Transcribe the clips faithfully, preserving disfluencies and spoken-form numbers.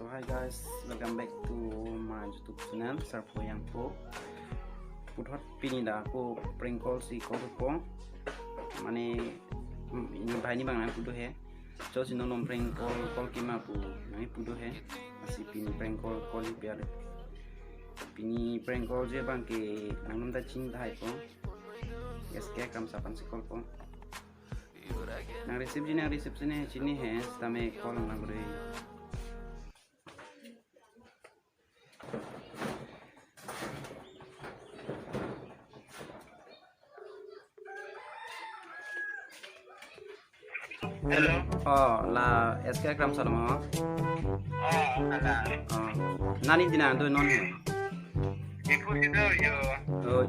Hi guys, welcome back to my YouTube channel, Sarpo Yangpo. Puthot pini dak ako prank call si call po. Mane, mm, ini bahai ni bang nang pudo he. Cho si non prank call call kima pu nang pudo he. Lasi pini prank call call hi piale. Pini prank call je abangke nanglum ta ching tahai po. S K Kramsa aphan si call po. Nang receive ji, nang receive sini chini he, sitame call nang beri. Hello. Oh, la S K Kramsa lo ma? Oh, hala. Oh. Nani dinang do non he? Ipu sido yo. Oh.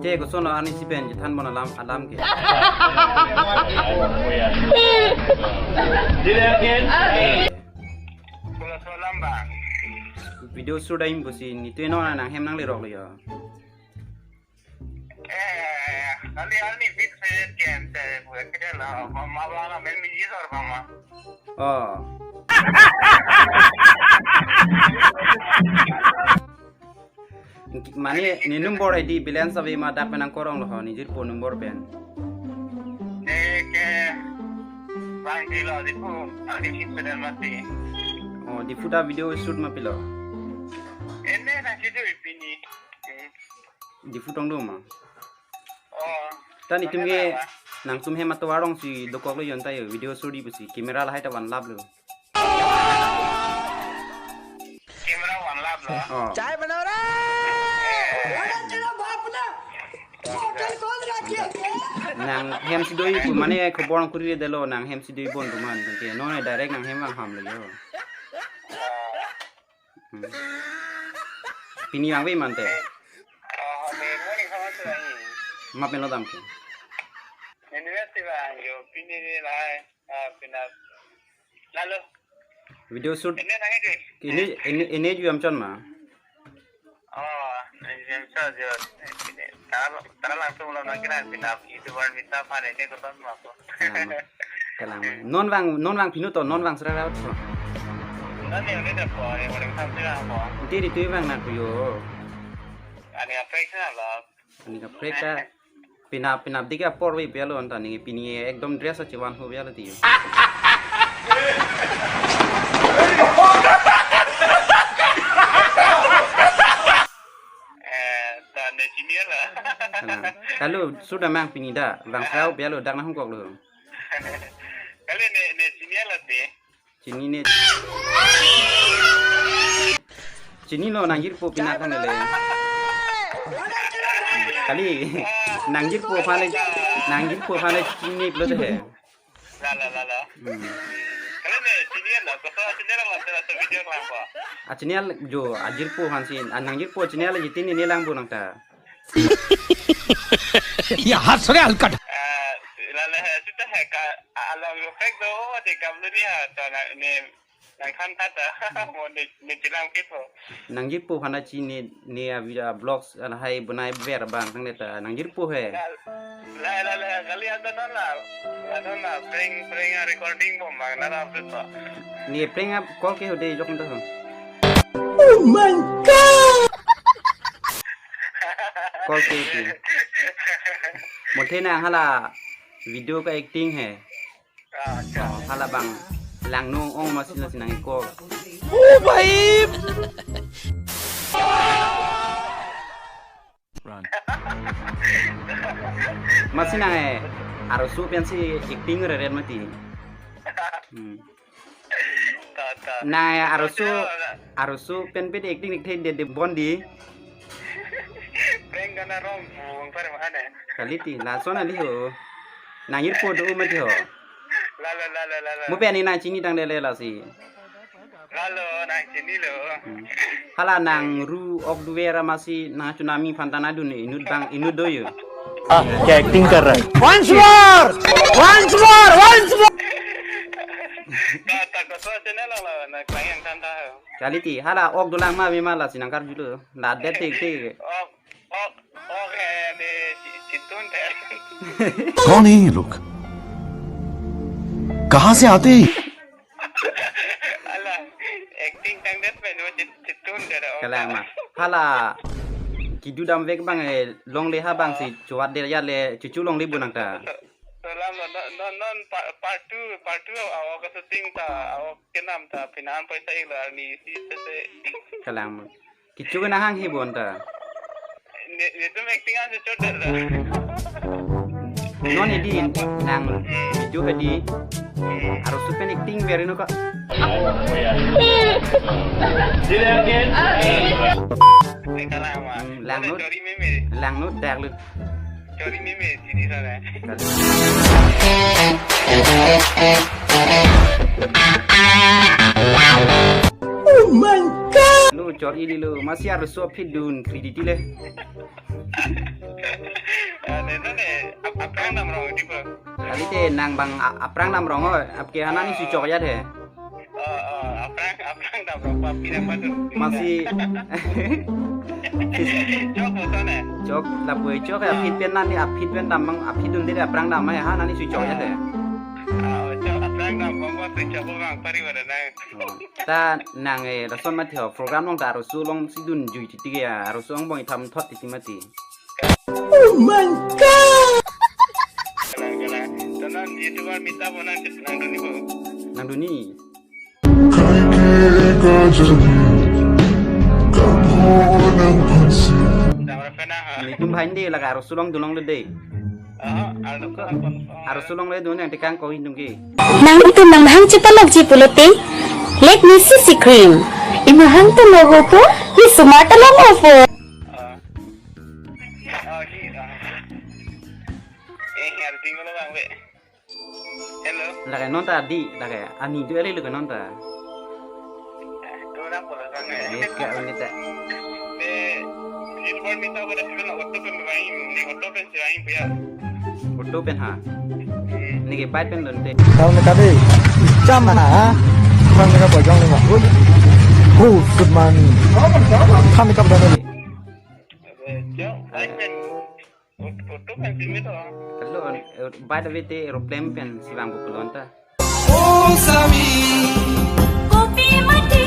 Te koson lo ani si pen than bon alam alam ke. Dile again. Kola so lamba. Video shoot aim pusi nitui non nang hem nanglerok lo yo. Eh, kali ani big set game te buat kita la, mama bala men mi jisor mama. Oh. Mane ne number I D balance ave ma dak pen nang korong lo ho, ne jirpo number pen. Ne ke bang di lo di pu, ani si pedal mati. Oh, di pu ta video shoot ma pilo. Ene na si tu pini. Hmm. Di pu tong do ma. Oh. Tani tum ke nang sum hem atovar rong si dokok lo yon ta yo video shoot di pusi camera lahai ta van lap lo. Camera van lap lo. Oh. चाय बनाओ रे। तेरा बाप ना। होटल खोल रखी है। Nang hem si doi pu mane khobor nang kuri delo nang hem si doi bon pu man ke non direct nang hem vang ham lo yo. Hmm. Pini vangve mante. Oh, ne mo ni sama tu ni. Map melo dam ke. University bang yo pini ni lai. Ah, pina. Lalo. Video shoot. Ini nang ini. Ini ini ini ju am chon ma. Oh, ini am chon jo. Ini. Tara tara langsung lo nang kira pina itu bar minta pada ini koton ma ko. Kalang. Non vang non vang pinu to non vang sera raut to. Non ni udah dah ko, yang paling sampai lah ko. Nanti di tu vang nak yo. Ani apa itu lah? Ani kaprek ta. Pinap pinap dik apor ave pialo anta ne pini ekdom dress achevan ho pialo ti. Eh, ta ne chini la. Kana. Kalo shoot amang pini da, vang frau pialo dak nahung kok lo. Kali ne ne chini la ti. Chini ne. Chini lo nang jirpo pina kan le. Kali nang jirpo aphan le nang jirpo aphan le chini lo he. La la la la. Hmm. Kali ne chini la ko so chini la la sa video lang ko. A chini jo a jirpo aphan si a nang jirpo chini la jitin ne lang bu nang ta. ये हंस रहे हलकट। Ah, lale hai sita hai ka along lo fake do de kam lo ni ha to na ne nang khan ta ta mo ne ne chilang ke to. Nang jirpo aphan ta chini ne a video vlogs ala hai bunai ver bang tang ne ta nang jirpo he. La la la kali ada non la. La non la prank prank recording bom bang na la to. Ne prank up call ke ho de jok ta. Oh my God! Call ke ke. Muthe nang hala video ka acting he. Ah, acha. Oh, hala bang langno ong masi lasi nang call. Oh my! Run. Masi nang eh arloso pensi acting reret mati. Hmm. Ta, ta. Nang eh arloso, arloso pen pen acting dik the de de bon di. Peng kana rong bung pare mahane. Kali ti, lason ali ho. Nang jirpo do mati ho. Lalo, lalo, lalo. Mo pen ni nang chini tang de le lasi. Lalo, nang chini lo. Hmm. Hala nang ru ok duver masi nang tsunami aphan ta nangdun inut bang inut do yo. Ah, क्या एक्टिंग कर रहा है? Once more! Once more! Once more! Ta, ta, ko so channel lang la, na klang yang than ta. Kali ti, hala ok dolang ma bima lasi nang karjulo. La det tik tik. Ok, ok, ok, eh, de, chi-, chitun te. कौन है ये लोग? कहाँ से आते हैं? Ala, eh, Ting tang det pen mo chit chit tun det. Kalang ma. Hala kedodam vek abang, eh, longle ha abang si chuat der ya le chuchu longle bo nang ta. Salam non non non non pa- part two part two awo ka shooting ta awo kenam ta pinan paisa ik lo arni si se se. Kalang ma. Kecho ke nahang hi bonta. Ne ne tum acting an chot der. Non edi nang kecho ke di. Arloso pen acting beri no ka. Sila again. Kalang ma. Hmm, lang nut. Chori meme. Lang nut dak lut. Chori meme sini sana. Oh my God! Lo chori di lo, masi arloso aphi dun kredit le. Ah, ne ne ne, ap- aphrang dam rong di po. Kali te nang abang a- aphrang dam rong o, apke hana ni si chok ya the. Oh, oh, aphrang aphrang dam rong pa pinang patu. Masi. Chok mo sana. Chok lapu chok ya aphi pen nani aphi pen dam abang aphi dun de aphrang dam ya hana ni si chok ya the. Ah, oh, chok aphrang dam rong pa si chok abang pari wala na. Oh. Ta nang, eh, lason mati ho program along ta arloso along si dunjui titi ya arloso angbong itham thot titi mati. Oh my God! Kalang kalang. Tonang YouTuber mita bo nang chit nang dun ni bo. Nang dun ni. Dam ra pena ha. Netum bhai de lake arloso along dun longle de. Aha, arloso along. Arloso along le dun nang tekang ko hindung ke. Nangtum nang mahang chepalok je pulote Lakme C C cream. Imahang tu logo po, isomar ta long opo. Ah. Oh, di, ah. Eh, yang tinggal abang be. Hello. Lake non ta di, lake ani dun ari lo ke non ta. Dun na polo sang eh. Yes ka unit ta. Eh, YouTuber mita bo dah sebenarnya auto pen main, ni auto pen si main punya. Auto pen ha. Hmm. Ni ke bike pen dun te. Tahu ni tadi. Jam mana ha? Mang ni ka bojong ni ma. Oi. Oh, good morning. Kami kap dah ni. Jam, bike pen. Auto pen simi to. Kalau, eh, by the way, te aeroplane pen si vang bu pelon ta. Oh, Sami. Kopi mati.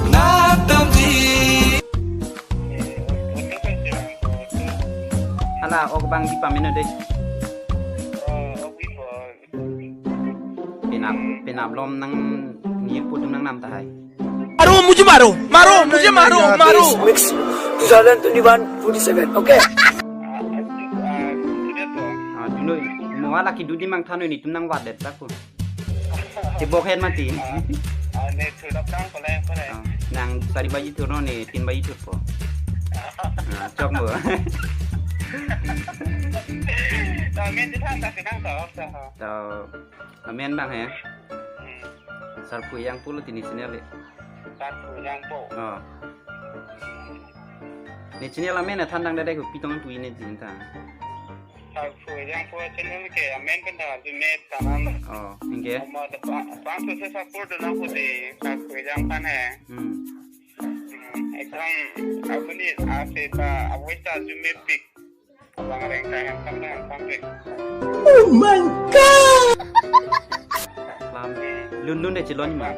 Natam di. Eh, auto pen si vang bu pelon. Hala, ok bang di pamena de. Oh, ok di po. Penap, penap lom nang ni pudum nang nam tahai. मारो मुझे मारो, मारो मुझे मारो, मारो। Mix two thousand twenty-one forty-seven, okay? Ah, dun, ah, dun det to. Ah, dun noi, mo hala kedo di mang thanoi netum nang vadet ta ko. Te bok het mati. Ah, ah, ne thurap nang pala yang pala. Ah, nang sari baji thur no ne, tin baji thur po. Ah, chok mo. Ta men di than ta kenang ta, ta. Ta, amen bang he. Hmm. Sarphu Ejang pulo tini channel le. Sarphu Ejang po. Oh. Ne channel amen than dang dai ko pitong pu ne tin ta. Sarphu Ejang po channel ke amen pen ta di met ta nam. Oh, anke. Ama da pa pa to se support na ko de Sarphu Ejang kan he. Hmm. Hmm, ekdom apuni ase ta avoid ta di met pik. Bang reng ta handsome na handsome pik. Oh my God! Lam, lun lun de chilon ma.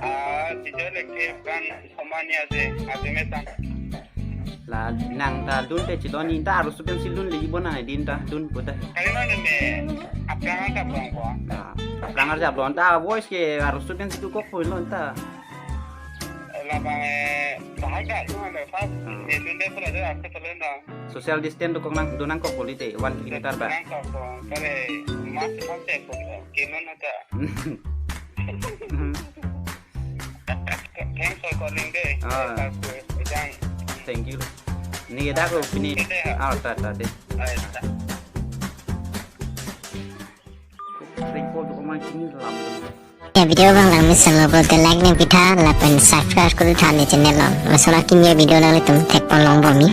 Ah, di jo le ke kan somanya je, ase me sang. La nang ta lun de chilon ni ta arloso pen si lun le ibo nang din ta lun puta. Kali na ne aphrang ta bang ko. Ah, aphrang arja blon ta voice ke arloso pen si tu kok poi lon ta. Labang eh bahai ka yung ano fast. Hmm. Eh, lun de pula de aku telun dong. Social distance dokok nang, do nangkok poli te, one kilometer ba. Nangkok dong, kare mas contact ko, kilo na ta. Thanks for calling de. Ah. Ejang. Thank you. Ni dak ko pini. Ede ha. Ah, ta, ta, de. Ay, ta. Ring ko do man chini lam. Ya, video abang langme sanglo pulote like nangpi tha, lapen subscribe kori tha ne channel along. Lason akim ya video nanglitum thekpon long bomi.